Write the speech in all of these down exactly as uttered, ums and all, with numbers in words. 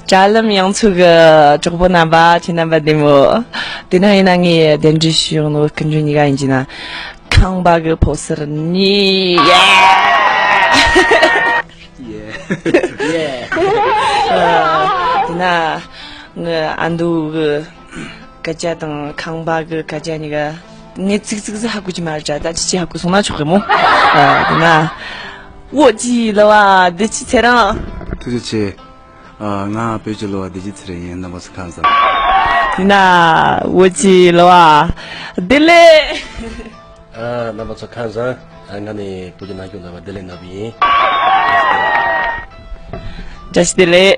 དྲ་ལམ་ཡང་ཚུགས་ཀྱི་གྲོགས་པོ་རྣམ་པ། ཁྱེད་རྣམ་པ་བདེ་མོ། དེ་ན་ཡིན་ན་ངས་གདན་འདྲེན་ཞུ་ཡོང་ནོ་སྐུ་མགྲོན་གཉིས་ཀ་ཡིན་གྱི་ན། ཁང་པ་གི་ཕོ་སར་ནི་ཡེ། ཡེ། ཡེ། དེ་ན་ངའི་ཨ་མདོ་གི་སྐད་ཆ་དང་ཁང་པ་གི་སྐད་ཆ་གཉིས་ཀ་ངས་ཙིག་ཙིག་ཟིག་ཧ་གོ་གི་མ་རེད། ད་ཅི་ཅི་ཧ་གོ་སོང་ན་ཆོག་གི་མོ། དེ་ན་འོ་ཅི་ལ་བ་འདི་ཅི་ཚེ་རང་། ཐུགས་རྗེ་ཆེ། ང་བོད་ཀྱི་གླུ་བ་བདེ་སྐྱིད་ཚེ་རིང་ཡིན། རྣམ་པ་ཚོ་ཁམས་བཟང་། དེ་ན་འོ་ཅི་ལ་བ་བདེ་ལེགས། རྣམ་པ་ཚོ་ཁམས་བཟང་། ང་ནི་བོད་ཀྱི་ནང་ཁུལ་གླུ་བ་བདེ་ལེགས་ནོར་བུ་ཡིན། བཀྲ་ཤིས་བདེ་ལེགས།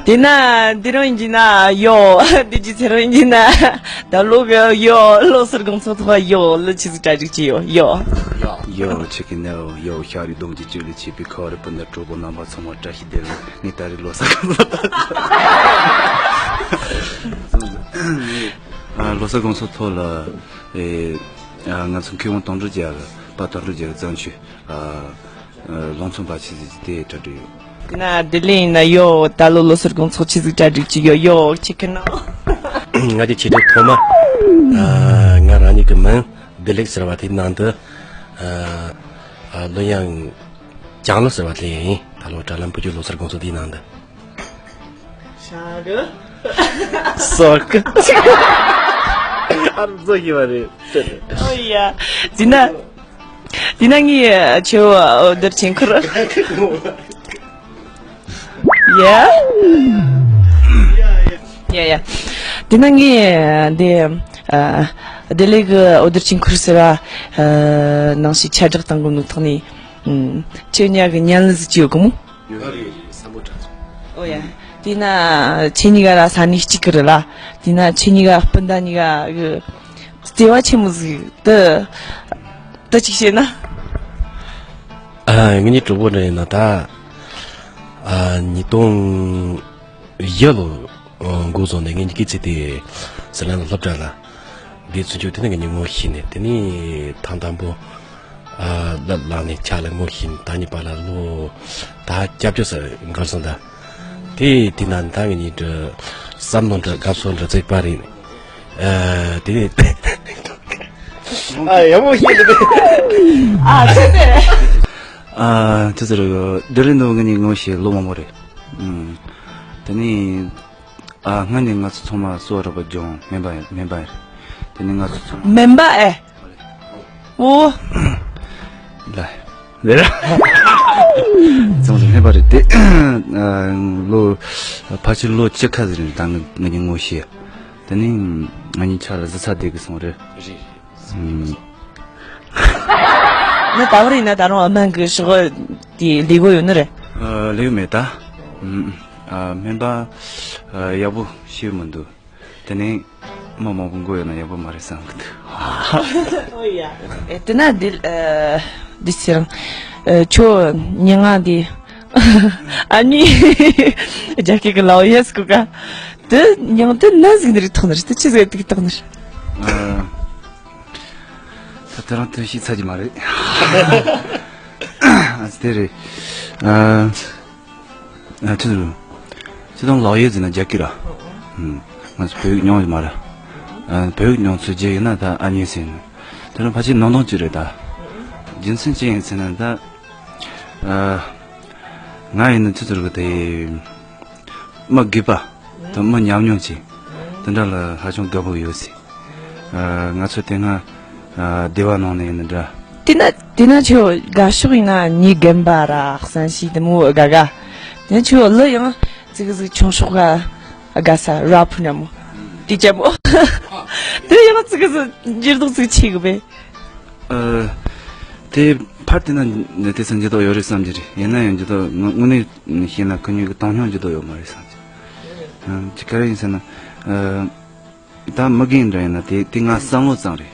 དེ་ན་འདི་རང་ཡིན་གྱི་ན་ཡོ། འདི་ཅི་ཚེ་རང་ཡིན་གྱི་ན། ད་ལོ་གི་ཡོ་ལོ་སར་དགོང་ཚོགས་ཐོག་ཡོ་ལོ་ཆི་ཟིག་གྲ་སྒྲིག་ཅི་ཡོ་ཡོ། ཡོ་ཆི་གི་ན་ཡོ་ཤ་རི་སྡོང་གི་ཅུ་ལི་ཆི་པི་ཁ་རི་པུ་ན་གྲོགས་པོ་རྣམ་པ་ཚང་མ་བཀྲ་ཤིས་བདེ་ལེགས། ངས་ད་རི་ལོ་སར་དགོང་ཚོགས་ལོ་སར་དགོང་ཚོགས་ཐོག་ལ་ང་ཚོ་མཁས་དབང་དོན་གྲུབ་རྒྱལ་པ་དོན་གྲུབ་རྒྱལ་གཙང་ཆུ། ལང་ཚོ་འབའ་ཆི་ཟིག་དེ་གྲ་སྒྲིག་ཡོད། དེ་ན་བདེ་ལེགས་ཡིན་ན་ཡོ། ད་ལོ་ལོ་སར་དགོང་ཚོགས་ཆི་ཟིག་གྲ་སྒྲིག་ཅི་ཡོ་ཡོ་ཆི་ཁི་ན། ང་གི་ཆེ་ཁྲི་ཐོག་མ། ང་རང་ཉིད་ཀྱི་མིང་བདེ་ལེགས་ཟེར་བ་དེའི་ནང་དུ། ལོ་ཡང་། ལྕང་ལོ་ཟེར་བ་དེ་ཡིན། ད་ལོ་དྲ་ལམ་བུ་རྒྱུད་ལོ་སར་དགོང་ཚོགས་དེའི་ནང་དུ། ཤ་གི། སོག་གི། ཨ་རྫོ་ཡི་བ་རེད། ཨོ་ཡ། དེ་ན། དེ་ན་ངའི་ཆེ་བོ་འོ་དེར་ཆེན་ཁུར། ཡ། ཡ་ཡ། དེ་ན་ངའི་དེ་བདེ་ལེགས་གི་འོ་དེར་ཆེན་ཁུར་ཟེར་བ་ནང་བཞིན་ཁྱབ་བསྒྲགས་བཏང་གི་ནོ་ཐོག་ནས་ཁྱེད་གཉིས་ཀྱི་ཉན་ལི་ཟིག་ཅི་ཡོད་གི་མོ། ཡོད་རེད། བསམ་བློ་དྲག་སོང་། ཨོ་ཡ། དེས་ན་ཁྱེད་གཉིས་ཀ་ར་ས་གནས་གཅིག་གི་རེད་ལ། དེས་ན་ཁྱེད་གཉིས་ཀ་སྤུན་ཟླ་གཉིས་ཀ་གི་བརྩེ་བ་ཆེན་མོ་ཟིག་དུ་དུ་ཅིག་བཤད་ན། ཨ། ངེད་གཉིས་གྲོགས་པོ་འདྲ་ཡིན་ན་ད། ཨ། ཉིས་སྟོང་བཞི་ལོ་འགོ་བཟུང་ནས་ངེད་གཉིས་ཀྱི་ཚེ་དེ་ཟི་ལིང་ལ་སློབ་གྲྭ་ལ་བསྡད་ཚུན་ཆོད་དེ་ནས་ངེད་གཉིས་ངོ་ཤེས་ནས། དེ་ནས་ཐེངས་དང་པོ། ཨ། ལབ་ལངས་ནས་ཆ་ལ་ངོ་ཤེས་ནས་ད་གཉིས་པ་ལ་ལོ་ད་སྐྱབས་བཅོལ་སར་འགོར་སོང་ད། དེ་དེ་ན་ད་ངེད་གཉིས་འདྲ་བསམ་མནོ་འདྲ་དགའ་ཚོར་འདྲ་བརྩེགས་པ་རེད། ཨ། དེ་ནས། ཨ། ཡག་པོ་ཤེས་འདུག་ཨ། ཆི་ཟེར། ཨ། ཆི་ཟེར་རེད། བདེ་ལེགས་འདུག་ངེད་གཉིས་ངོ་ཤེས་ལོ་མང་པོ་རེད། ཨུམ། དེ་ནས། ཨ། སྔ་ནས་ང་ཚོ་ཚང་མ་གསོ་བ་རོགས་པ་སྦྱོང་སྨན་པ་ཡིན། སྨན་པ་ཡིན། དེ་ནས་ང་ཚོ་ཚང་མ། སྨན་པ་ཨེ། ཨོ། ལ། ལ། ཚང་མ་སྨན་པ་རེད་དེ། ཨ། ལོ་ཕལ་ཆེར་ལོ་བཅུ་ཁ་ཟིག་རེད། ད་ང་ང་གཉིས་ངོ་ཤེས། དེ་ནས་ང་གཉིས་ཆ་ལ་གཟི་ཚ་བསྡད་གི་སོང་རེད། རེད། ཨུམ། ནི་ད་བར་ཡིན་ན་ད་རུང་སྨན་གི་ཕྱོགས་དེ་ལས་གོ་ཡོད་ནི་རེད། ཨ། ལས་གོ་མེད་ད། ཨུམ། ཨ། སྨན་པ། ཨ། ཡག་པོ་ཤེས་མི་འདུག་དེ་ནས་མི་མང་པོ་མགོ་གཡོག་ན་ཡག་པོ་མ་རེད་བསམ་གི་འདུག་ཨོ་ཡ། ཨེ། དེ་ན་འདི། ཨ། འདི་ཟེར། ཨ། ཁྱོད་མྱི་ང་འདི། ཨ་ནི། རྒྱ་སྐད་ཀྱི་ལའོ་ཡེ་ཟེར་གོ་ག་དེ་མྱིང་དེ་ན་ཟིག་ནི་རེད། ཐོག་ནི་རེད། དེ་ཆི་ཟིག་དེ་གི་ཐོག་ནི་རེད། ཨ། ད་དེ་རང་དོན་ཤེས་ཚར་གྱི་མ་རེད། ཨ། དེ་རེད། ཨ། ཨ། ཆི་ཟེར། ཁྱེད་རང་ལའོ་ཡེ་ཟེར་ན་རྒྱ་སྐད་ར། ཨུམ། ང་ཚོ་བོད་ཡིག་ཉུང་ཡོད་མ་རེད། ཨ། བོད་ཡིག་ཉུང་ཚོད་རྒྱུ་ཡིན་ན་ད་ཨ་ནི་ཟེར་ནས། དེ་རིང་ཕལ་ཆེར་ནང་དོན་གཅིག་རེད་ད། རྒྱུ་མཚན་ཅི་ཡིན་ཟེར་ན་ད། ཨ། ང་ཡིན་ན་ཆི་ཟེར་གི་དེ། མི་སྒེར་པ། དང་མི་ཉམས་མྱོང་ཅན། དེ་འདྲ་ལ་ཧ་ཅང་དགའ་པོ་ཡོད་ཟེར། ཨ། ང་ཚོ་དེ་སྔ། ཨ། སྡེ་བ་ནང་ནས་ཡིན་ན་འདྲ། དེ་ན་དེ་ན་ཁྱོད་དགའ་ཕྱོགས་ཡིན་ན་ཉིད་རྒན་པ་ར་བསམ་ཤེས་དེ་མོ་དགའ་དགའ། དེ་ན་ཁྱོད་ལོ་ཡང་ཙིག་ཟིག་ཆུང་ཤོས་ག་དགའ་ས་ར་ཕུ་ན་མོ། དེ་ཅམ་མོ། དེ་ཡང་ཙིག་ཟིག་འགྱུར་ལྡོག་ཙིག་ཆེ་གི་བས། ཨ། དེ་ཕར་དེ་ན་དེ་ཚོ་འགྱུར་ལྡོག་ཡོད་རེད་བསམ་གྱི་རེད། ཡིན་ན་ཡང་འགྱུར་ལྡོག་དངོས་གནས་བཤད་ན་ཁོ་གཉིས་ཀྱི་མཐོང་སྣང་འགྱུར་ལྡོག་ཡོད་མ་རེད་བསམ་གྱི། ཨ། ཅི་ག་རེ་ཡིན་ཟེར་ན། ཨ། ད་མི་རྒན་འདྲ་ཡིན་ན་དེ་དེ་ང་བསམ་བློ་ཙམ་རེད།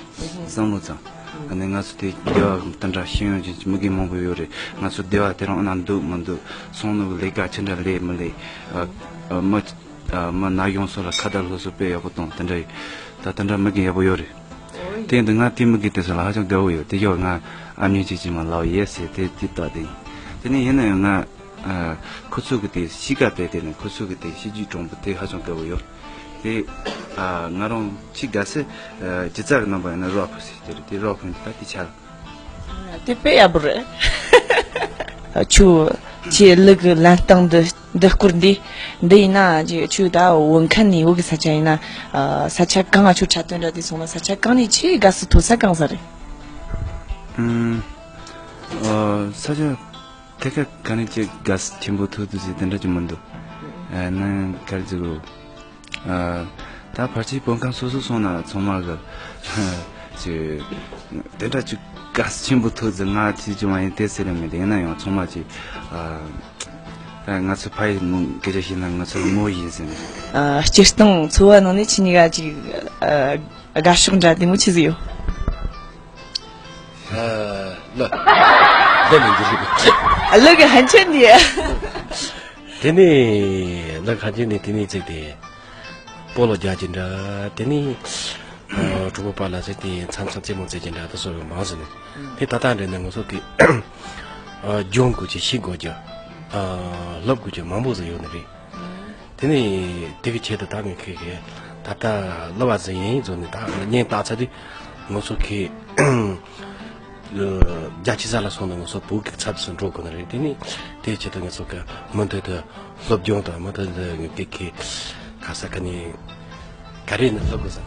བསམ་བློ་ཙམ། ཨ་ནི་ང་ཚོ་དེ་སྡེ་བ་དེ་འདྲ་ཤེས་ཡོན་ཅན་གྱི་མི་རྒན་མང་པོ་ཡོད་རེད། ང་ཚོ་སྡེ་བ་དེ་རང་ཨ་ན་འདུག་མི་འདུག་སོང་ནོ་གི་ལས་ཀ་ཅི་འདྲ་ལས་མི་ལས། ཨ། ཨ། མི། ཨ། མི་ན་གཞོན་ཚོ་ལ་ཁ་བརྡ་སློབ་གསོ་སྤེལ་ཡག་པོ་གཏོང་དེ་འདྲ་ཡོད། ད་དེ་འདྲ་མི་རྒན་ཡག་པོ་ཡོད་རེད། དེ་འདི་ང་དེ་མི་རྒན་དེ་ཚོ་ལ་ཧ་ཅང་དགའ་བོ་ཡོད། དེ་ཡོད་ང་ཨ་མྱེས་ཅིག་ཅིག་མ་ལའོ་ཡེ་ཟེར་དེ་དེ་ལྟ་དེ་ཡིན། དེ་ནས་ཡིན་ན་ཡང་ང་ ཨ། ཁོ་ཚོ་གི་དེ་གཤིས་ཀ་དེ་དེ་ནི་ཁོ་ཚོ་གི་དེ་གཤིས་རྒྱུད་གྲུང་པོ་དེ་ཧ་ཅང་དགའ་བོ་ཡོད། དེ། ཨ། ང་རང་ཅིག་དགའ་སེ། ཨ། སྒྱུ་རྩལ་གི་རྣམ་པ་ཡིན་ན་རོགས་ཕུ་སེ་དེ་རེད། དེ་རོགས་ཕུ་ད་དེ་ཆ་ལ། དེ་དཔེ་ཡག་པོ་རེད། ཁྱོད་ཀྱི་ལུག་གི་ལན་སྟངས་འདི། འདི་སྐོར་འདི། འདི་ཡིན་ན་ཅིག་ཁྱོད་ད་བོད་མཁན་ནས་བོད་གི་ས་ཆ་ཡིན་ན། ཨ། ས་ཆ་གང་ང་ཁྱོད་འཁྲབ་སྟོན་འདྲ་དེ་སོང་ན་ས་ཆ་གང་ནས་ཆེས་དགའ་སུ་ཐོབ་ས་གང་ས་རེད། ཨུམ། ཨ། ས་ཆ་དེ་ག་ག་ནས་ཅིག་དགའ་སུ་ཆེན་པོ་ཐོབ་ཐུབ་ཟེར་དེ་འདྲ་ཅིག་མི་འདུག་ཨ། ནང་གར་ཅིག་རུ། ཨ། ད་ཕལ་ཆེར་བོད་ཁམས་སོ་སོ་སོང་ན་ཚང་མ་གི་ཅིག་དེ་འདྲ་ཅིག་དགའ་སུ་ཆེན་པོ་ཐོབ་ཟེར་ང་ཅིག་ཅིག་མ་ཡིན་དེ་ཟེར་ལེ་མེད། དེ་ཡིན་ན་ཡང་ཚང་མ་ཅིག་ཨ། ད་ང་ཚོ་ཕ་ཡི་མོ་སྐད་ཆ་བཤད་ན་ང་ཚོ་མོ་ཡིན་ཟེར་ནས། ཨ། སྤྱིར་བཏང་འཚོ་བ་ནང་ནས་ཁྱེད་གཉིས་ཀ་ཅིག་ཨ། དགའ་ཕྱོགས་འདྲ་དེ་མོ་ཆི་ཟིག་ཡོད། ཨ། ལོ། ལོ་མི་འགྱུར་རིགས། ལོ་གི་ཧན་ཆེན་ནི། དེ་ནས་ལོ་ཧན་ཆེན་ནི་དེ་ནས་ཅིག་དེ་སྤོ་ལོ་རྒྱག་གི་འདྲ། དེ་ནས་ཨ། གྲོགས་པོ་པ་ལ་ཟེར་དེ་མཚམས་མཚམས་རྩེད་མོ་རྩེ་གི་འདྲ་དེ་སོགས་ཡོད་མང་ཟེར་ནས། དེ་ད་ལྟ་འདྲ་ནས་ང་ཚོ་གི་ཨ། སྦྱོང་དགོས་ཀྱི་ཤེས་དགོས་ཀྱི་ཨ། ལབ་དགོས་ཀྱི་མང་པོ་ཟིག་ཡོད་ནི་རེད། དེ་ནས་དེ་གི་ཆེད་དུ་ད་ངས་ཁྱེད་ཀྱི་ད་ལྟ་གླུ་བ་ཟིག་ཡིན་བཟོ་ནས་ད་བརྙན་བཏགས་ཚར་དུས་ང་ཚོ་གི་རྒྱ་ཆེ་ས་ལ་སོང་ན་ང་ཚོ་བོད་ཀྱི་ཚབ་སུ་འགྲོ་དགོས་ནི་རེད། དེ་ནས་དེའི་ཆེད་དུ་ང་ཚོ་གི་མུ་མཐུད་དུ་སློབ་སྦྱོང་དང་མུ་མཐུད་དུ་ངས་ཀྱི་ཁ་ས་ཀ་ནས་ག་རེ་ནས་སློབ་དགོས་ས།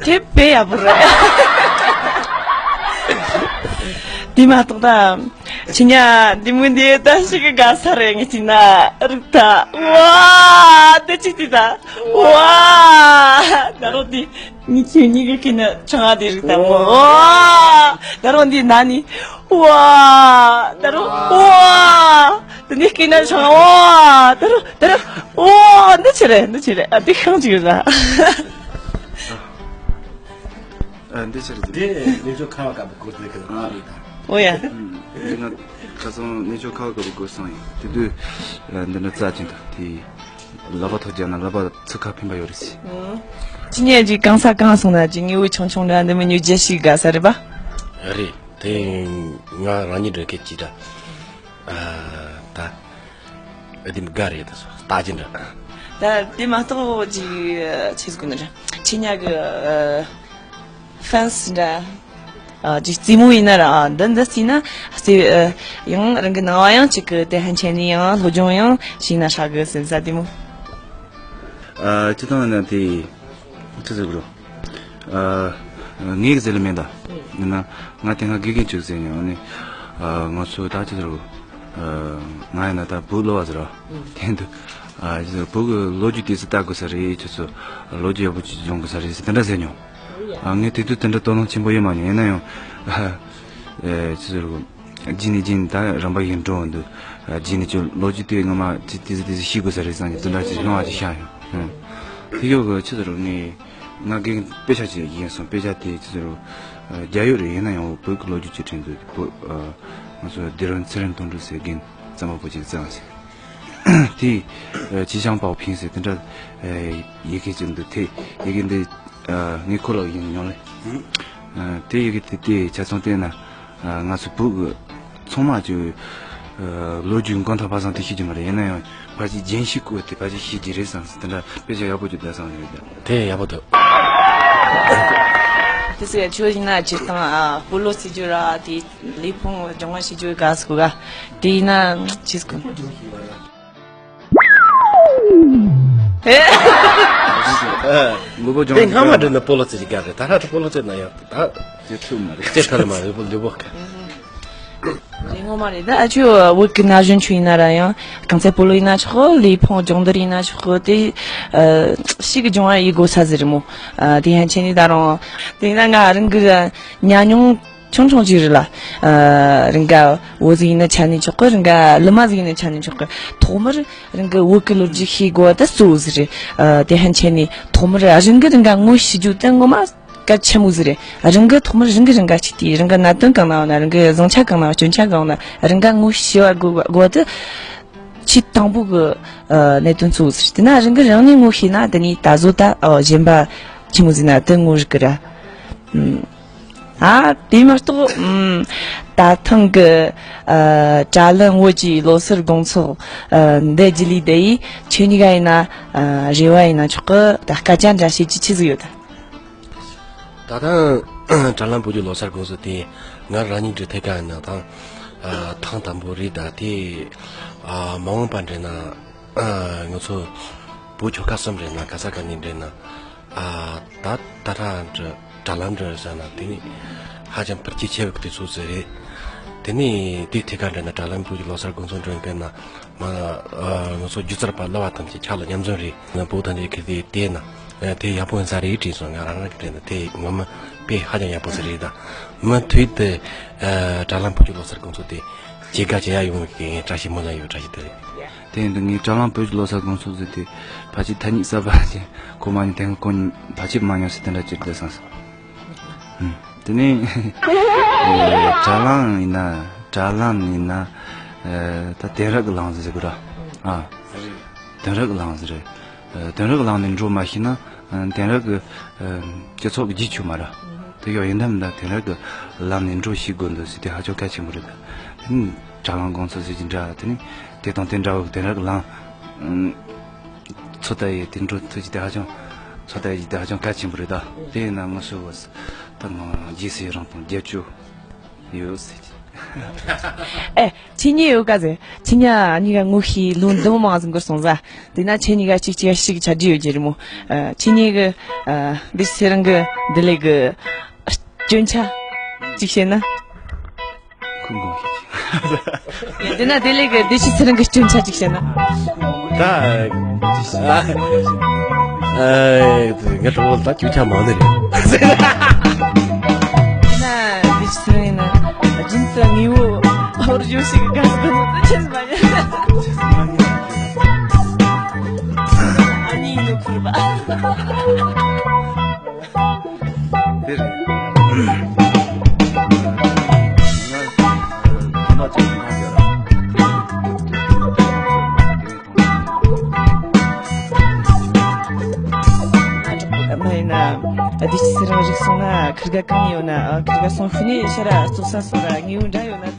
དེ་དཔེ་ཡག་པོ་རེད། དེ་མ་གཏོགས་ད། ཁྱེད་ཉ་འདི་མོ་འདི་ད་ཞིག་གི་དགའ་ས་རེད། ངས་བྱས་ན་རིག་ད། ཝ། དེ་ཅིག་དེ་ད། ཝ། ད་རོ་འདི་ངས་ཁྱེད་གཉིས་ཀྱི་ཁྱེད་ན་ཆང་ཨ་དེ་རིག་ད། ཝ། ད་རོ་འདི་ན་ནི། ཝ། ད་རོ། ཝ། དེ་ནི་ཁྱེད་ན་ཆང་། ཝ། ད་རོ། ད་རོ། ཝ། འདི་ཆི་རེད། འདི་ཆི་རེད། ཨ། དེ་ཤང་ཅིག་རེད་ད། ཨ། འདི་ཕྱིར་འདི། འདི་ནུ་ཕྱོགས་ཁ་བ་དཀར་པོ་སྐོར་དེ་གི་ཨ་རེད་ད། ཨོ་ཡ། འདི་ང་ཁ་སང་ནུ་ཕྱོགས་ཁ་བ་དཀར་པོ་སྐོར་སོང་ཡིན། དེ་དུས་འདི་འདྲ་རྩ་ཅན་དང་དེ་ལག་པ་ཐོག་རྒྱག་ན་ལག་པ་ཚུགས་ཁ་ཕན་པ་ཡོད་རེད་ཟེར། ཅི་ཉན་ཅིག་གང་ས་གང་སོང་ན་ཅིག་དངོས་པོ་ཆུང་ཆུང་འདྲ་འདི་མི་ཉོ་རྒྱུ་ཞིག་དགའ་ས་རེད་པ། རེད། དེ་ང་རང་ཉིད་འདྲ་སྐད་ཅིག་འདྲ། ཨ། ད། ཨ། དེ་མི་དགའ་རེད་ད་སོ་ལྟ་ཅི་འདྲ། ད་དེ་མ་གཏོགས་ཅིག་ཆེ་སྐུ་ན་འདྲ་ཁྱེད་ཉག་གི་ཨ། ཧྥན་སི་འདྲ། ཨ། ཅིག་རྩེད་མོ་ཡིན་ན་ར། ཨ། འདི་འདི་རྩེས་ན་རྩེ། ཨ། ཡང་རང་གི་ནང་བ་ཡང་ཅིག་གི་དེ་ཧན་ཆེན་ནི་ཡང་སློབ་སྦྱོང་ཡང་བྱས་ན་ཧྲ་གི་སེམས་ས་དེ་མོ། ཨ། ཅི་དང་ན་དེ་ཅི་ཟེར་གི་རོ། ཨ། ངའི་གི་ཟེར་ལ་མེད་ད། ཡིན་ན་ང་དེ་སྔ་དགེ་རྒན་ཅིག་ཟེར་ཡང་ནི། ཨ། ང་ཚོ་ད་ཅི་ཟེར་རོ། ཨ། ང་ཡིན་ན་ད་བོད་ལོ་བ་ཟེར་རོ། དེ་འདུག་ཨ། ཅི་ཟེར་བོད་གི་ལོ་རྒྱུས་དེ་ཚོ་ལྟ་དགོས་ས་རེད། ཁྱོད་ཚོ་ལོ་རྒྱུས་ཡག་པོ་ཅིག་སྦྱོང་དགོས་ས་རེད་ཟེར་དེ་འདྲ་ཟེར་མྱོང་། ཨ། ངས་དེ་དུས་དེ་འདྲ་དོ་སྣང་ཆེན་པོ་ཡོད་མ་མྱོང་། ཡིན་ན་ཡང་། ཨ། ཨེ། ཅི་ཟེར་རོ། རྗེས་ནས་རྗེས་ནས་ད་རིམ་པ་ཡིན་འགྲོ་འདུག་ཨ། རྗེས་ནས་ཁྱོད་ལོ་རྒྱུས་དེ་ངོ་མ་ཅི་དེ་ཟིག་དེ་ཟིག་ཤེས་དགོས་ས་རེད་བསམ་གྱི་དེ་འདྲ་ཅིག་སྣང་བ་ཅིག་ཤར་ཡོང་། ཨང་། དེ་ཡོད་གི་ཅི་ཟེར་རོ། ངས་ང་རྒན་དཔེ་ཆ་ཅིག་ཡིན་སོང་། དཔེ་ཆ་དེ་ཅི་ཟེར་རོ། ཨ། རྒྱ་ཡོད་རེད། ཡིན་ན་ཡང་བོད་ཀྱི་ལོ་རྒྱུས་ཅིག་དྲན་འདུག་བོད། ཨ། ང་ཚོ་སྡེ་རོན་ཚེ་རིང་དོན་གྲུབ་ཟེར་རྒན་རྩ་མ་པོ་ཅིག་བརྩི་བ་ཟེར། དེ། ཨ། ཅི་ཞང་པའོ་ཕིང་ཟེར་དེ་འདྲ། ཨ། ཡི་གེ་ཅིག་འདུག་དེ་ཡི་གེ་འདི། ཨ། ངས་ཁོ་ལ་ཡིན་མྱོང་ལེ། ཨ། དེ་ཡི་གེ་དེ་དེ་ཆ་ཚང་བལྟས་ན། ཨ། ང་ཚོ་བོད་ཀྱི་ཚང་མ་ཅིག་ཨ། ལོ་རྒྱུས་མགོ་ཐོག་བར་གསུམ་དེ་ཤེས་ཀྱི་མ་རེད། ཡིན་ན་ཡང་ཕལ་ཆེར་རྒྱན་ཤེས་དགོས་དེ་ཕལ་ཆེར་ཤེས་ཀྱི་རེད་བསམ་སོང་། དེ་འདྲ་དཔེ་ཆ་ཡག་པོ་ཅིག་བལྟས་སོང་རེད་ཀྱང་། དེ་ཡག་པོ་འདུག་དེ་ཚོ་ཡང་ཁྱོད་ཡིན་ན་སྤྱིར་བཏང་ཨ། སྤོ་ལོ་རྩེ་རྒྱུ་ར་དེ་ལུས་ཕུང་སྦྱོང་བ་བྱེད་རྒྱུ་དགའ་སོ་ག་དེ་ཡིན་ན་ཅི་སྐོར། ཨ། ངོ་བོ་ལྗང་དེ་སྔ་མ་འདྲ་ན་སྤོ་ལོ་རྩེ་རྒྱུ་དགའ་རེད། ད་ལྷག་ཏུ་སྤོ་ལོ་རྩེ་ན་ཡག་ད། དེ་ཐུབ་མ་རེད། དེ་ཐབས་མ་རེད་པོ་ལུས་པོ་ག་རེད། ངོ་མ་རེད་ད། ཨ། ཁྱོད་བོད་ཀྱི་ན་གཞོན་ཆུ་ཡིན་ན་ར་ཡང་གང་ཚེ་སྤོ་ལོ་ཡིན་ན་ཆོག་གི་ལུས་ཕུང་སྦྱོང་བརྡར་ཡིན་ན་ཆོག་གི་དེ། ཨ། ཤིག་གི་སྦྱོང་བ་ཡི་དགོས་ས་ཟེར་མོ། ཨ། དེ་ཡང་ཁྱེད་ནི་ད་རུང་དེ་ཡིན་ན་ང་རང་གི་ཉམས་མྱོང་ཆུང་ཆུང་ཅིག་རེད་ལ། ཨ། རང་ག་བོད་ཟིག་ཡིན་ན་ཆ་ནས་ཆོག་གི་རང་ག་ལི་མ་ཟིག་ཡིན་ན་ཆ་ནས་ཆོག་གི་ཐོག་མར་རང་གི་བོད་ཀྱི་ལོ་རྒྱུས་ཤེས་དགོས་པ་ད་གཙོ་བོ་ཟིག་རེད། ཨ། དེ་ཧན་ཆེ་ནས་ཐོག་མར་རང་གི་རང་ག་ངོ་ཤེས་རྒྱུ་དེ་ངོ་མ་གལ་ཆེན་མོ་ཟིག་རེད། རང་གི་ཐོག་མར་རང་གི་རང་ག་ཅིག་དེ་རང་གི་གནད་དོན་གང་ན་ཡོད་ན། རང་གི་བཟང་ཆ་གང་ན་ཡོད་ན། སྐྱོན་ཆ་གང་ན་རང་ག་ངོ་ཤེས་པ་དགོས་དགོས་དེ་ཆེས་དང་པོ་གི། ཨ། གནད་དོན་གཙོ་བོ་ཟིག་རེད། དེ་ན་རང་གི་རང་ནས་ངོ་ཤེས་ན་དེ་ནས་ད་གཟོད་ད། ཨོ། གཞན་པ་ཆི་མོ་ཟིག་ན་དེ་ངོ་རིག་གི་ར། ཨུམ། ཨ། དེ་མ་གཏོགས། ཨམ། ད་ཐེངས་ཀྱི་ཨ་དྲ་ལམ་བོད་ཀྱི་ལོ་གསར་དགོང་ཚོགས་ཨ་འདི་བརྒྱུད་ལས་དེ་ཡིས་ཁྱེད་གཉིས་ཀ་ཡིན་ན་ཨ་རེ་བ་ཡིན་ན་ཆོག་གི། ད་སྐད་ཆ་འདྲ་བཤད་རྒྱུ་ཆི་ཟིག་ཡོད་ད། ད་ཐེངས་དྲ་ལམ་བོད་ཀྱི་ལོ་གསར་དགོང་ཚོགས་དེ་ང་རང་ཉིད་ཀྱི་ཐད་ཀ་ཡིན་ན་ད་ཨ་ཐེངས་དང་པོ་རེད། ད་དེ་ཨ་མ་འོངས་པ་འདྲ་ན་ཨ་ང་ཚོ་བོད་ཆོལ་ཁ་གསུམ་འདྲ་ན་ག་ས་ག་ནས་འདྲ་ན། ཨ། ད་ད་ལྟ་འདྲ་དྲ་ལམ་འདྲ་ཟེར་ན་དེ་ནི་ཧ་ཅང་འཕེལ་རྒྱས་ཆེ་བའི་དུས་ཚོད་ཟིག་རེད། དེ་ནི་དེའི་ཐད་ཀ་འདྲ་ན་དྲ་ལམ་བོད་ཀྱི་ལོ་གསར་དགོང་ཚོགས་འགྲོ་མཁན་ན་མ་ཨ་ང་ཚོ་སྒྱུ་རྩལ་པ་གླུ་བ་ཐམས་ཅད་ཆ་ལ་མཉམ་འཛོམས་རེད། ང་བོད་ཐམས་ཅད་ཁྱེར་ཏེ་བལྟས་ན་ཨ་དེ་ཡག་པོ་ཡིན་ས་རེད་དྲན་སོང་། ང་རང་རང་གི་དྲན་ན་དེ་ངོ་མ་དཔེ་ཧ་ཅང་ཡག་པོ་ཟིག་རེད། ད་མུ་མཐུད་དུ་ཨ་དྲ་ལམ་བོད་ཀྱི་ལོ་གསར་དགོང་ཚོགས་དེ་ཇེ་དགའ་ཇེ་ཡག་ཡོང་བའི་བཀྲ་ཤིས་སྨོན་ལམ་ཡོད། བཀྲ་ཤིས་བདེ་ལེགས། དེ་ཡིན་དུས་ངས་དྲ་ལམ་བོད་ཀྱི་ལོ་གསར་དགོང་ཚོགས་ཟེར་དེ་ཕལ་ཆེར་ཐ་སྙད་གསར་པ་ཅིག་གོ་མ་མྱོང་། དེ་སྔ་གོ་མྱོང་ཕལ་ཆེར་མ་མྱོང་ཟེར་དེ་འདྲ་ཅིག་འདུག་བསམ་སོང་། ཨུམ། དེ་ནས་ཨེ་དྲ་ལམ་ཡིན་ན་དྲ་ལམ་ཡིན་ན་ཨེ་ད་དེང་རབས་ཀྱི་ལམ་ཟེར་དགོས་ར། ཨ། དེང་རབས་ཀྱི་ལམ་ཟེར་རེད། ཨེ་དེང་རབས་ཀྱི་ལམ་ནས་འགྲོ་མ་ཤེས་ན་ཨེ་དེང་རབས་ཀྱི་ཨེ་སྤྱི་ཚོགས་ཀྱི་རྗེས་ཆོད་མ་ར། དེ་ཡང་ཡིན་དམ་ད་དེང་རབས་ཀྱི་ལམ་ནས་འགྲོ་ཤེས་དགོས་འདུག་ཟེར་དེ་ཧ་ཅང་གལ་ཆེན་པོ་རེད། ད་དེ་ནས་དྲ་ལམ་དགོང་ཚོགས་ཟེར་གྱི་འདྲ། དེ་ནས་དེ་དང་དེ་འདྲ་བོ་དེང་རབས་ཀྱི་ལམ་ཚོད་ལྟ་ཡས་དེ་འགྲོ་ཐུབ་ཀྱི་དེ་ཧ་ཅང་ཚོད་ལྟ་ཡས་ཀྱི་དེ་ཧ་ཅང་གལ་ཆེན་པོ་རེད། ད་དེ་ཡིན་ན་ང་ཚོ་བོད་ད་ང་རྗེས་སུ་ཡི་རང་དང་རྒྱབ་སྐྱོར་ཡོད་ཟེར་གྱི། ཨེ། ཁྱེད་གཉིས་ཡོད་ག་ཟེར། ཁྱེད་གཉིས་གཉིས་ཀ་ངོ་ཤེས་ལོ་འདི་མོ་མང་ཟིག་འགོར་སོང་ཟ། དེ་ན་ཁྱེད་གཉིས་ཀ་གཅིག་གཅིག་ཞིག་ཆ་འདྲི་ཡོད་ཀྱི་རེད་མོ། ཨ། ཁྱེད་གཉིས་ཀྱི་ཨ་བདེ་ཆེན་ཚེ་རིང་གི་བདེ་ལེགས་ཀྱི་སྐྱོན་ཆ་གཅིག་བཤད་ན། ཁོང་དགོངས་ཞུ། ཡ། དེ་ན་བདེ་ལེགས་ཀྱི་བདེ་ཆེན་ཚེ་རིང་གི་སྐྱོན་ཆ་གཅིག་བཤད་ན། ད་ཨ་ཨ་ངས་གྲོགས་པོ་ད་སྐྱོན་ཆ་མང་ནི་རེད། དེ་ན་བདེ་ཆེན་ཚེ་རིང་ན་རྒྱུན་དུ་དངོས་པོ་ཧོར་བཞུགས་ཤིག་ག་ཟེར་གོ་ནོ་ད་ཆེན་མ་ཉན། ཨ་ནི་ནུ་ཁུར་བ། དེ་རེད། ང་ཁྱིམ་པ་ཅིག་མཐོང་རྒྱུ་ར། མ་ཡིན་ན་བདེ་ཆེན་ཚེ་རིང་རིག་སོང་ན་ཁིར་ག་གང་ཡོད་ན་ཁིར་ག་སོང་ཤུལ་ནས་ཤ་ར་བཙོ་ས་སོ་ར་དངོས་པོ་འདྲ་ཡོད་ན།